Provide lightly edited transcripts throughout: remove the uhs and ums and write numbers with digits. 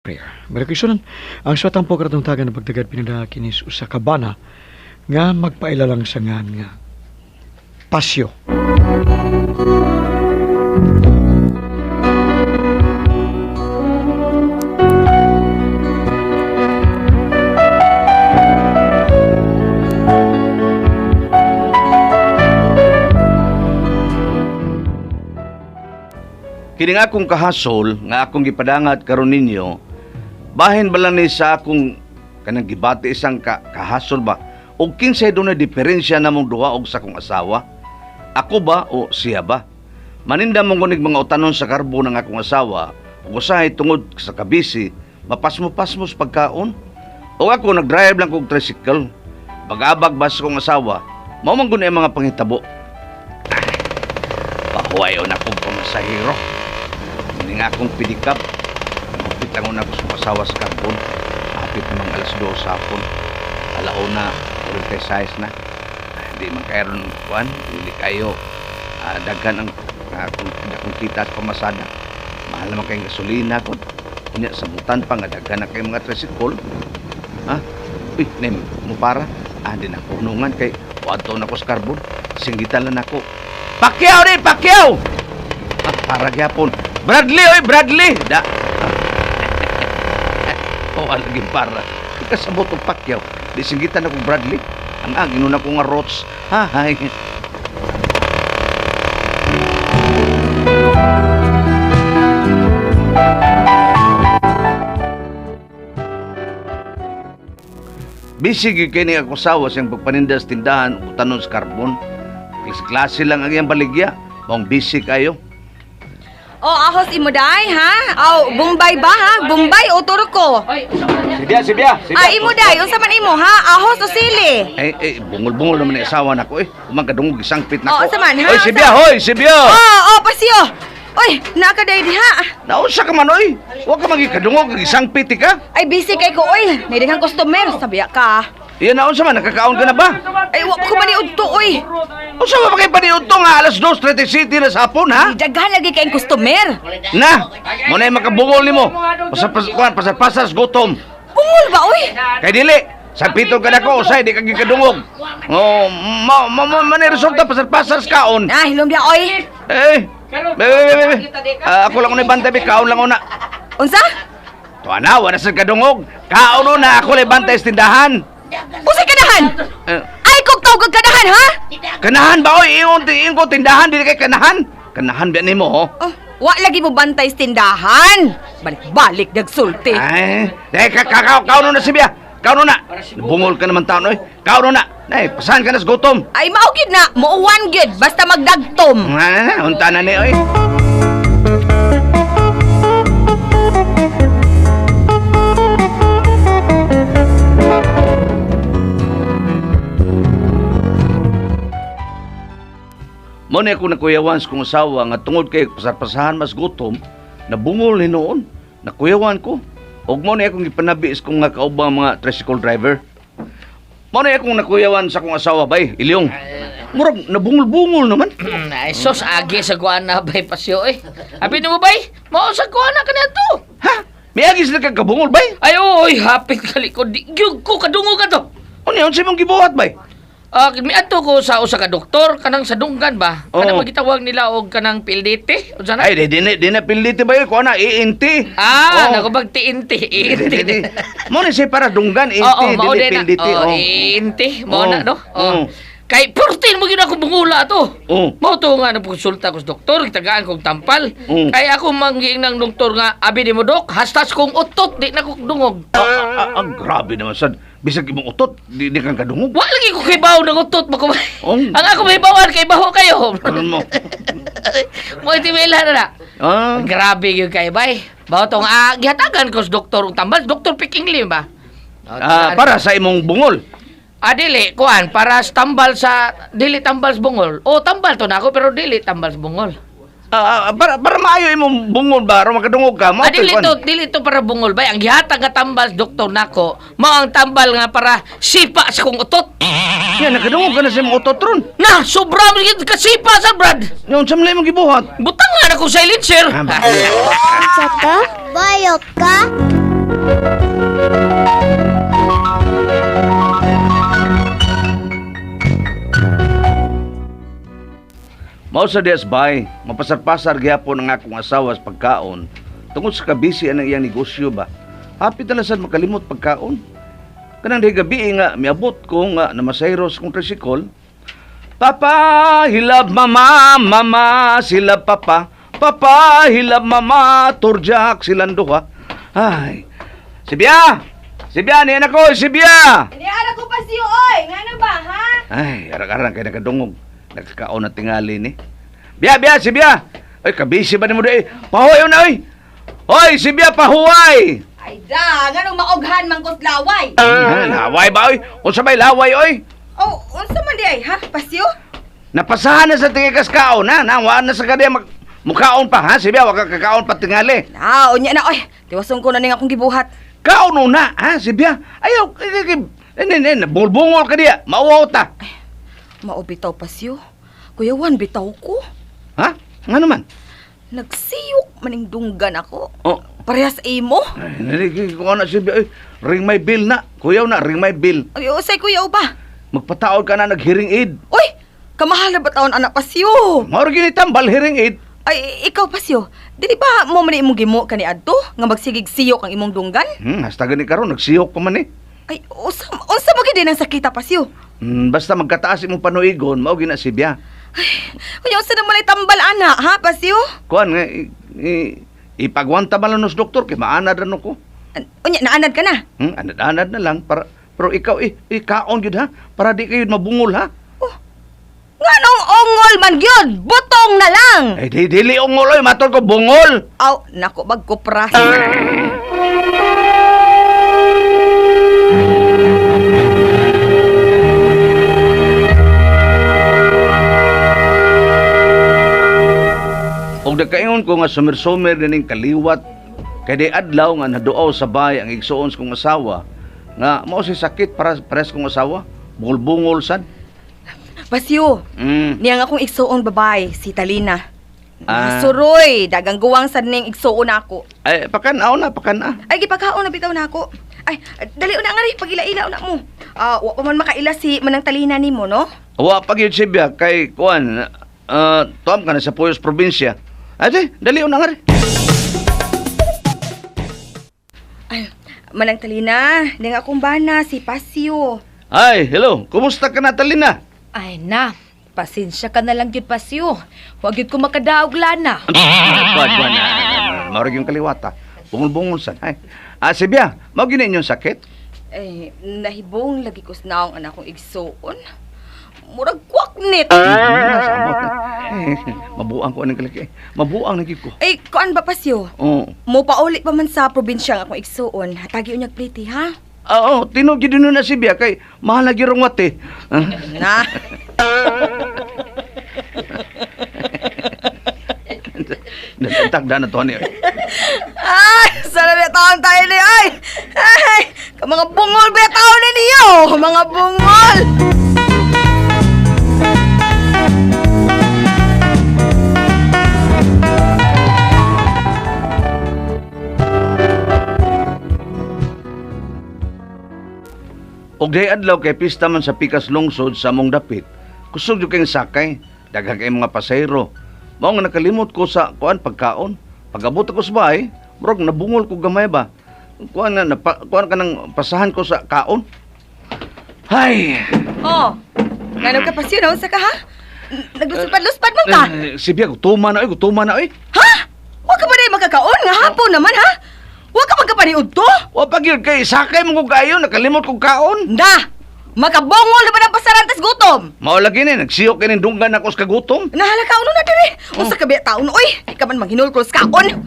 Prayer. Marikusunan, ang swatampo karatong tagan ng pagtagad pinada kinis usa ka bana nga magpailalang sa ngan nga pasyo. Kini nga akong kahasol nga akong gipadangat karon ninyo, bahin ba lang ni sa akong kanang gibati isang kahasol ba? Og kinsay dunay diferensya namong duha og sa akong asawa? Ako ba o siya ba? Maninda mong kunig mga utanon sa karbo ng akong asawa, ug usahay tungod sa kabisi, mapasmo-pasmos pagkaon. O ako nagdrive lang kog tricycle. Bagabag ba sa akong asawa, mao man gud ang mga panghitabo. Pahuwayo na akong pamasahero. Hindi nga akong pidikap. Mapit lang ako sa asawa sa karbon. Hapit namang 2:00 sa hapon. Alauna, 46 na. Hindi man kayo ron, kuan. Hindi kayo. Daghan ang akong kita at pamasada. Mahal naman kayong gasolina ko. Kunya, sabutan pa nga daghan na kayong mga tricycle. Ha? Uy, nem, mo para. Di na ako hunungan kay wadto na ko sa karbon. Singgitan lang ako. Pacquiao ni, Pacquiao! Para gyapon. Bradley, oy, Bradley! Da. Oh, lagi para. Kasabot og Pacquiao. Di singgitan ako Bradley. Ang agin na ko nga rots. Ha, hay. Busy gyud kini ako sawa siyang pagpaninda sa tindahan ug tanon sa karbon. Klase-klase lang ang iyang baligya. Maong busy kayo. Oh, ahos imo day, ha? Aw, Bombay ba ha? Bombay o Turko? Sibya, sibya, sibya. Ah, imo day, unsa man imo ha? Ahos o sili? Eh, bungol-bungol naman ang asawa nako eh. Umang kadungog isangpit nako. Oh, unsa man, ha? Oy, sibya, hoy, sibya. Oh, pasyo. Oy, naa ka day diha. Naunsa ka man oy? Wa ka magikadungog isangpit ka. Ay busy kay ko oy. May daghang customer, sabiya ka. Iyan naunsa man nakakaon ka na ba? Ay wa ko maniudto oy. Unsa ba kay paniudto nga alas 2:37 na sa hapon ha? Ay, daghan lagi kay customer. Na, mo na makabungol nimo. Pasar-pasar sa gutom. Bungol ba oy? Kay dili, sampiton ka nako usay di ka gikadungog. Oh, ma ma ma man resulta pasar-pasar sa kaon. Ah, hilom biya oy. Eh, be be be be. Ako lang unay bantay be, kaon lang una. Unsa? Tuwa na, wala sa kadungog. Kaon una, ako lang bantay sa tindahan. Unsay kanahan? Eh, Ay kog tawag kanahan ha? kanahan ba oy? Ingon ingon ko tindahan dili kay kanahan. Kanahan ba nimo ho? Oh, wa lagi mo bantay sa tindahan. Balik-balik nagsulti. Ay, dahil ka ka ka kaon na sibya. Kaon na. Bungol ka naman taon oy. Kaon na. Nay, pasahan ka na sa gutom. Ay mao gyud na, muuwan gyud basta magdagtom. Na na na, unta na ni oy. Mo ni ako nakuyawan sa kong asawa nga tungod kay pasarpasahan mas gutom, nabungol ni noon. Nakuyawan ko. Og mo ni akong gipanabi sa kong nga kaubang mga tricycle driver. Mo ni akong nakuyawan sa kong asawa bay, Ilyong. Murag nabungol-bungol naman. Ay, sos, agi sa kuan na bay pasyo eh. Abi mo bay, mao sa kuan na kaniadto. Ha? Miagi sila kag kabungol bay? Ay, oy, hapit kalikod. Di gyud ko kadungo ka to. Unya unsa imong gibuhat bay? Miadto ko sa usa ka doktor kanang sa dunggan ba? Kanang Oo. magitawag nila og kanang PLDT. Unsa na? Ay, di na pilditi ba yun? Kuha na, ENT. Ah, Oo. nako bag TNT, Di, ENT. di. Mo ni siya para dunggan, ENT, Oo, mao dili din na. pilditi. Oh, Oo. ENT, mao Oo. na no. Oo. Oh. Kay 14 mo gyud ako bungula to. Oo. Mao to nga nagkonsulta ko sa doktor, gitagaan kong tampal. Oo. Kay ako manggiing ng doktor nga abi ni mo dok, hastas kong utot di na ko dungog. Grabe naman sad. Bisag imong utot, di kang kadungog. Wa lagi ko kibaw ng utot mo. Oo. Ang ako mahibawan kay baho kayo. Ano mo? Mo itimila na na. Ah, Grabe gyud kay bay. Bao tong gihatagan ko sa doktor og tambal, Doktor Pikinglim ba? Oh, para sa imong bungol. Ah, dili, kuan, para sa tambal sa, dili tambal sa bungol. O, tambal to na ako, pero dili tambal sa bungol. Para maayo imong bungol ba, aron makadungog ka. Mao Ah, to'y dili kuan. to, dili to para bungol bay. Ang gihatag nga tambal sa doktor nako, mao ang tambal nga para sipa sa kong utot. Yan, nakadungog ka na sa imong utot ron. Na, sobra mo gyud kasipa sa Brad. Yung unsa man lang imong gibuhat? Butang nga na kong silencer. Ah, Sa ka? Bayot ka? Mao sa dias bay, mapasar-pasar gyapon ang akong asawa sa pagkaon. Tungod sa kabisi ang iyang negosyo ba. Hapit na lang sad makalimot pagkaon. Kanang di gabi nga miabot ko nga namasayros kong tricycle. Papa, hilab mama, mama, sila papa. Papa, hilab mama, turjak silang duha. Ay, Sibya! Sibya, niyan ako, Sibya! Ini ko pa siyo oy. Ngano ba ha? Ay, arang-arang kay nakadungog. Nagkakaon na tingali ni. Biya, biya, si Biya! Ay, kabisi ba ni mo di? Pahuway na, oy! Oy, si Biya, pahuway! Ay da, nganong maughan man kos laway. Laway ba, oy? Unsa may laway, oy? Oh, unsa man di ay ha? Pasyo? Napasahan na sa tingikas kaon, ha? Nawaan na sa kaniya mukaon pa, ha? Si Biya, wag ka kakaon pa tingali. Na, unya na oy. Tiwason ko na ning akong gibuhat. Kaon una, ha? Si Biya? Ayaw, bulbungol ka diya. Mauwaw ta. Mao bitaw pasyo. Kuya Juan bitaw ko. Ha? Nga naman? Nagsiyok maning dunggan ako. Oh. Parehas imo. Ay, naligi ko na si Biya. Ay, ring my bill na. Kuyaw na, ring my bill. Ay, usay kuya ba? Magpataod ka na nag-hearing aid. Uy, kamahal na ba taon anak pasyo? Mauro gini tambal hearing aid. Ay, ikaw pasyo. Dili ba mo man imong gimo kani adto nga magsigig siyok ang imong dunggan? Hasta gani karon nagsiyok pa man eh. Ay, unsa unsa ba gid ang sakita pasyo? Basta magkataas imong panuigon, mao gina si Biya. Ay, unya unsa naman ay tambal ana, ha pasyo? Kuan nga ipagwanta man lang nos doktor kay maanad ra no ko. Unya naanad ka na. Anad-anad na lang para pero ikaw ikaon gyud ha para di kayo mabungol ha. Oh. Nganong ongol man gyud, butong na lang. Ay di dili ongol oy, matol ko bungol. Aw, nako bag kupras. Og nagkaingon ko nga sumer-sumer nining kaliwat kay di adlaw nga naduaw sa bay ang igsuon sa kong asawa nga mao si sakit para pares kong asawa, bungol-bungol sad. Pasyo. Niya nga akong igsuon babay, si Talina. Suroy, dagang guwang sad ning igsuon ako. Ay, pakan-aw na, pakan-a. Ay, gipagkaon na bitaw na ako. Ay, dali una nga rin, pagila-ila una mo. Wa pa man makaila si Manang Talina nimo, no? Wa pa gyud siya kay kuan, tuam ka na sa Puyos probinsya. Ay, di, dali una nga rin. Ay, Manang Talina, niya nga akong bana, si Pasyo. Ay, hello, kumusta ka na, Talina? Ay na, pasensya ka na lang gyud Pasyo. Wa gyud ko makadaog lana. Kuan, kuan, maurag yung kaliwata. Bungol-bungol sad. Ay, Sibya, mao gyud inyong sakit? Ay, nahibong lagi ko sa naong anak kong igsuon. Murag kwaknit. Samot na. Eh, mabuang ko aning kalaki. Mabuang na gyud ko. Ay, kuan ba Pasyo? Oo. Mo pauli pa man sa probinsya ang akong igsuon. Hatagi unyag pliti, ha? Oo, tinog gyud na Sibya kay mahal na gyud rong wate. Na. Nagtagda na to ni. Ay, sana ba taon tayo ni ay. Ay, ka mga bungol ba taon ni niyo? Mga bungol. Og day adlaw kay pista man sa Pikas Lungsod sa among dapit. Kusog jud kayong sakay, daghan kay mga pasahero. Mao nga nakalimot ko sa kuan pagkaon. Pag-abot ako sa bahay, murag nabungol ko gamay ba. Kuan na kuan ka nang pasahan ko sa kaon. Hay. Oh. Ngano ka Pasyo, naunsa ka ha? Nagluspad-luspad man ka. Sibya, gutuma na oy, gutuma na oy. Ha? Wa ka ba day makakaon nga hapon naman ha? Wa ka magkapaniud to? Wa pa gyud kay sakay mo ko kayo, nakalimot ko kaon. Na. Makabongol na ba ng pasarantas gutom? Mao lagi ni nagsiyok kining dunggan ako sa kagutom. Nahala kaon na dire. Unsa ka biya taon oy? Di ka man maghinulkol sa kaon.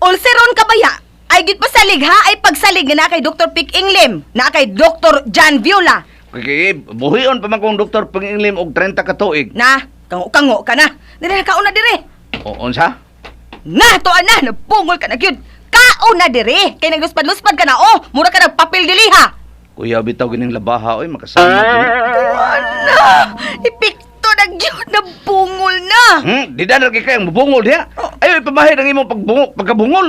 Ulseron ka baya? Ay gid pasalig ha, ay pagsalig nga na kay Dr. Pick Inglim, na kay Dr. John Viola. Kay buhion pa man kong doktor panginglim og 30 ka tuig. Na, kango-kango ka na. Dire kaon na dire. O unsa? Na, tuan na, nabungol ka na gyud. Kaon na dire. Kay nagluspad-luspad ka na oh, mura ka nagpapil dili ha. Kuya bitaw gining labaha oy makasama gini. Tuan na. Epekto na gyud, nabungol na. Di na kay kayang mabungol diha. Ayo ipamahid ang imong pagbungol, pagkabungol.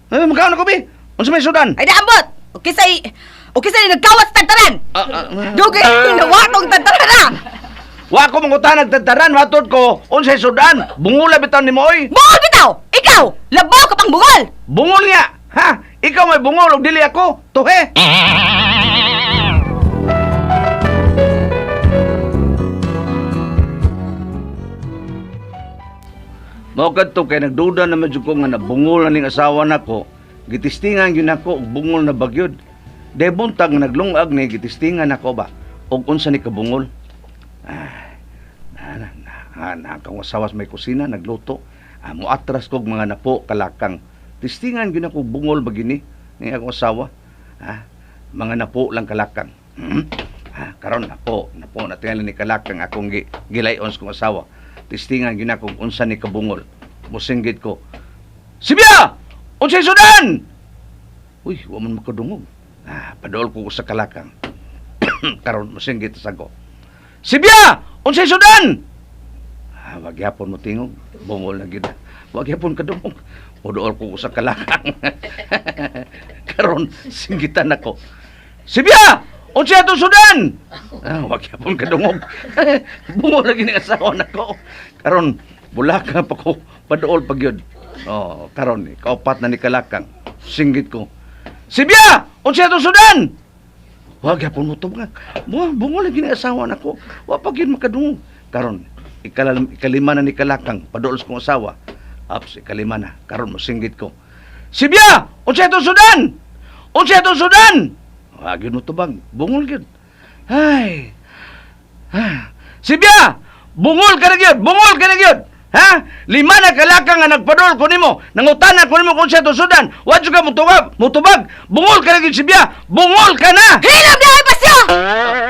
Ay magkaon ako bi. Unsa may sudan? Ay daambot. Okay say nagkawat sa tagtaran. Ah, ah, ah. Dugay nawatong tagtaran na. Wa ko mangutan nagtagtaran, matod ko. Unsay sudan? Bungol bitaw nimo oy. Bungol bitaw. Ikaw, labaw ka pang bungol. Bungol nga. Ha? Ikaw may bungol og dili ako. Tuhe. Mao kadto kay nagduda naman jud ko nga nabungol na ning asawa nako. Gitistingan gyud nako og bungol na bagyod. Day buntag nga naglungag ni gitistingan nako ba og unsa ni kabungol. Ah, na na na, na, akong asawa sa may kusina nagluto. Ah, muatras kog mga napo kalakang. Tistingan gyud nako bungol ba gini ni akong asawa. Ah, mga napo lang kalakang. Hmm? Ah, karon napo, napo na tingali ni kalakang akong gilayon sa kong asawa. Tistingan gyud nako kung unsa ni kabungol. Musinggit ko. Sibya! Unsay sudan? Uy, wa man makadungog. Ah, paduol ko sa kalakang. Karon musinggit sa ko. Sibya! Unsay sudan? Ah, wag yapon mo tingog. Bungol na gid. Wag yapon kadungog. Paduol ko sa kalakang. Karon singgitan ako. Sibya! Unsay atong sudan? Ah, wag yapon kadungog. Bungol lagi ni asawa nako. Karon bulaka pa ko paduol pa gyud. Oh, karon kaupat na ni kalakang. Singgit ko. Sibya! Unsay atong sudan? Wag yapon mo tubag. Bungol lagi ni asawa nako. Wa pa gyud makadungog. Karon ikalima na ni kalakang paduol sa kong asawa. Aps, ikalima na. Karon mo singgit ko. Sibya! Unsay atong sudan? Unsay atong sudan? Wag gyud mo tubag. Bungol gyud. Ay. Ah. Sibya! Bungol ka na gyud! Bungol ka na gyud! Ha? Lima na kalakang nga nagpadol ko nimo. Nangutana ko nimo kung sa sudan. Wa jud ka mutubag, mutubag. Bungol ka na gyud, Sibya. Bungol ka na. Hilom na pasyo!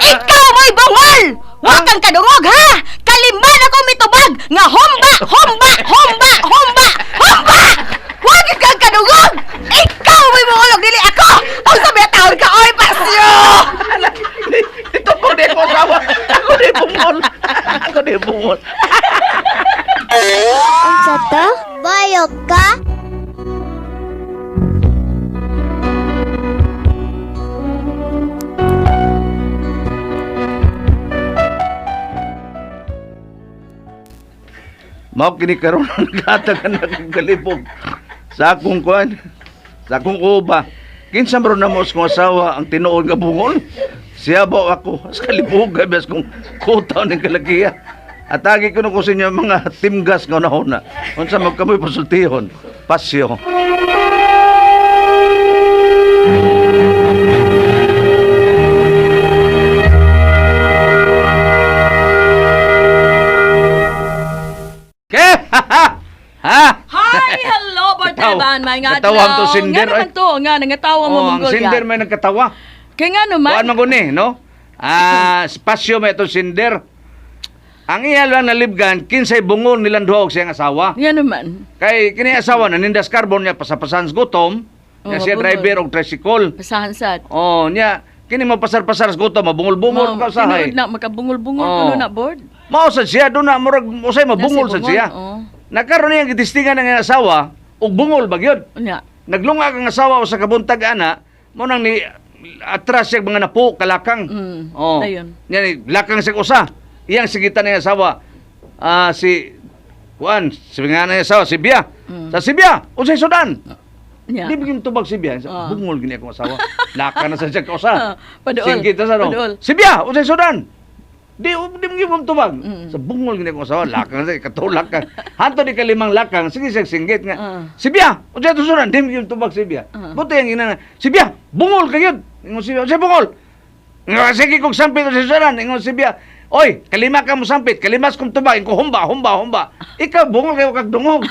Ikaw mo'y bungol! Wa kang kadungog ha! Kalima na ko mitubag nga humba, humba, humba, humba, humba! Wa gyud kang kadungog! Ikaw mo'y bungol og dili ako! Unsa may taon ka oy pasyo? Ito po di ko asawa. Ako di bungol. Ako di bungol. Unsa to? Bayot ka? Mao kini karon naghatag ka nagkalibog sa akong kuan, sa akong uba. Kinsa man ron namo sa kong asawa ang tinuod nga bungol? Siya ba o ako? Sa kalibog gabi sa kong kutaw ng kalakiya. Atagi ko na ko sa inyo mga timgas nga unahon na. Unsa magkamoy pasultihon. Pasyo. Ke? Ha? Hi, hello, Bartaban. May nga Katawa ang to sinder, Nga naman to, nga nangatawa mo Oh, ang Mongolia. sinder may nagkatawa. Kaya nga naman. Kuan man ko ni, no? Ah, spasyo may itong sinder. Ang iya lang nalibgan, kinsay bungol nilang duha og siyang asawa. Nga naman. Kay kini asawa nanindas carbon niya pasapasan sa gutom, niya Oh, siya mabungol. driver og tricycle. Pasahan sad. Oh, niya kini mapasar-pasar sa gutom, mabungol-bungol ka usahay. Tinuod na, makabungol-bungol Oh. kuno na board. Mao sad siya do na murag usay mabungol sad Nasi siya. oh. Nakaron niyang gitistingan ang iyang asawa og bungol ba gyud. Unya. Naglungag ang asawa sa kabuntag ana, mo nang ni atras siya mga napo kalakang. Oh. Dayon. Nya ni lakang siya usa. Iyang sigitan niya asawa. Ah, si kuan, si nga na asawa si Bia. Sa si Bia, unsay sudan? Unya. Di bigyan tubag si Bia. Ah. Bungol gini akong asawa. Laka na sa siya kausa. Ah, paduol. Singgit na sa no. Paduol. Si Bia, unsay sudan? Di di mo gid tubag. Mm. Sa bungol gini akong asawa, lakang sa katulak ka. Hanto di kalimang lakang, sige siya singgit nga. Ah. Si Bia, unsay sudan? Di mo gid tubag si Bia. Ah. Buti ang ina na, si Bia, bungol ka gyud. Ingon si Bia, unsay bungol? Nga sige kog sampit unsay sudan? Ingon si Bia. Oy, kalima ka mo sampit, kalimas kong tubag, ingon ko humba, humba, humba. Ikaw bungol kayo kag dungog.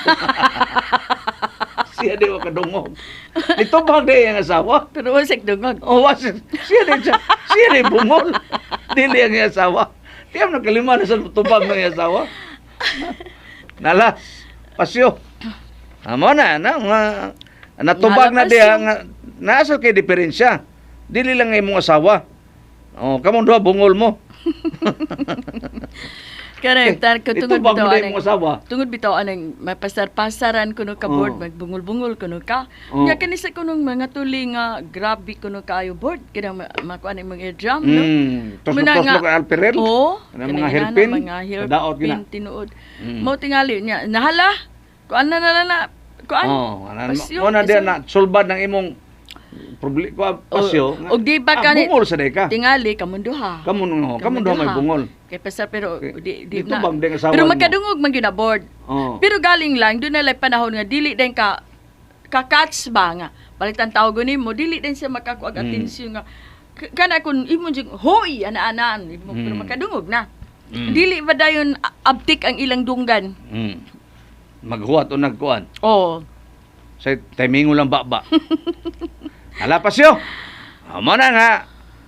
Siya di wa kadungog. Nitubag di ang asawa. Pero wasik dungog. Oh, was siya di siya, siya di bungol. Dili ang iyang asawa. Tiyam na kalima na sa tubag ng iyang asawa. Nalas, pasyo. Amo na, na, nga, natubag na Nala, diha, pasyo. nga, nasa kay diferensya. Dili lang ang imong asawa. Oh, kamong duha bungol mo. Correct. Tar Ito tungod ba bitaw mo anang imong asawa? Tungod bitaw anang mapasar-pasaran kuno ka board, magbungol-bungol kuno ka. Nya kani sa kunong mga tuli nga grabe kuno kaayo board kanang makuan ang mga eardrum, no? Muna Toslok-toslok ang alperel. Oo. Kanang mga kanang hairpin. Mga Kadaot gina. hairpin tinuod. Mao tingali niya. Nahala. Kuan na na na na. Kuan. Oh, ana Pasyo, mo na diyan isa- na sulbad ng imong problema pasyo. Og di ba kani bungol sa day ka. Tingali kamunduha. Kamo no, kamo duha may bungol. Kay pasar pero Okay. di di Dito bang ding asawa Pero mo? magkadungog man gyud na board. Oh. Pero galing lang doon na lang panahon nga dili din ka ka-catch ba nga palitan tawag nimo dili din siya makakuag atensyon nga kana kun imo jud hoy ana-anaan imo pero makadungog na. Dili ba dayon abtik ang ilang dunggan? Maghuwat o nagkuan. Oh. Sa timingo lang baba. Ala pasyo. Amo na nga.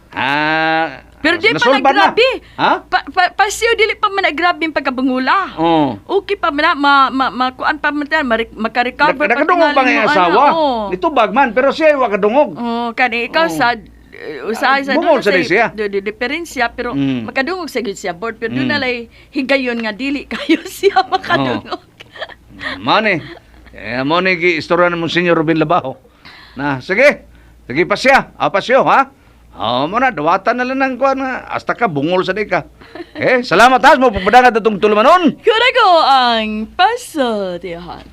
Ah, Pero di pa nasulbad na. naggrabe. Ha? Pasyo dili pa man nagrabe ang pagkabangula. Oh. Okay pa man na, ma, ma, ma kuan pa man ta, makarecover pa Nakadungog ba tingali nga mo, yung ana, asawa? oo. Nitubag man, pero siya wa kadungog. Oh, kani ikaw Oo. sa usahay sa Bungol doon sa di siya. Do, diferensya pero makadungog sa gyud siya board pero doon na lay higayon nga dili kayo siya makadungog. Mane. Eh, mo ni gi istorya ni Monsignor Ruben Labajo. Na, sige. Sige pa siya. Ah, pasyo, ha? Oh, mo na dawatan na lang ng kuan nga. Hasta ka bungol sa di ka. Eh, salamat ha mo papadangat atong tulumanon. Kura ko ang pasatihan.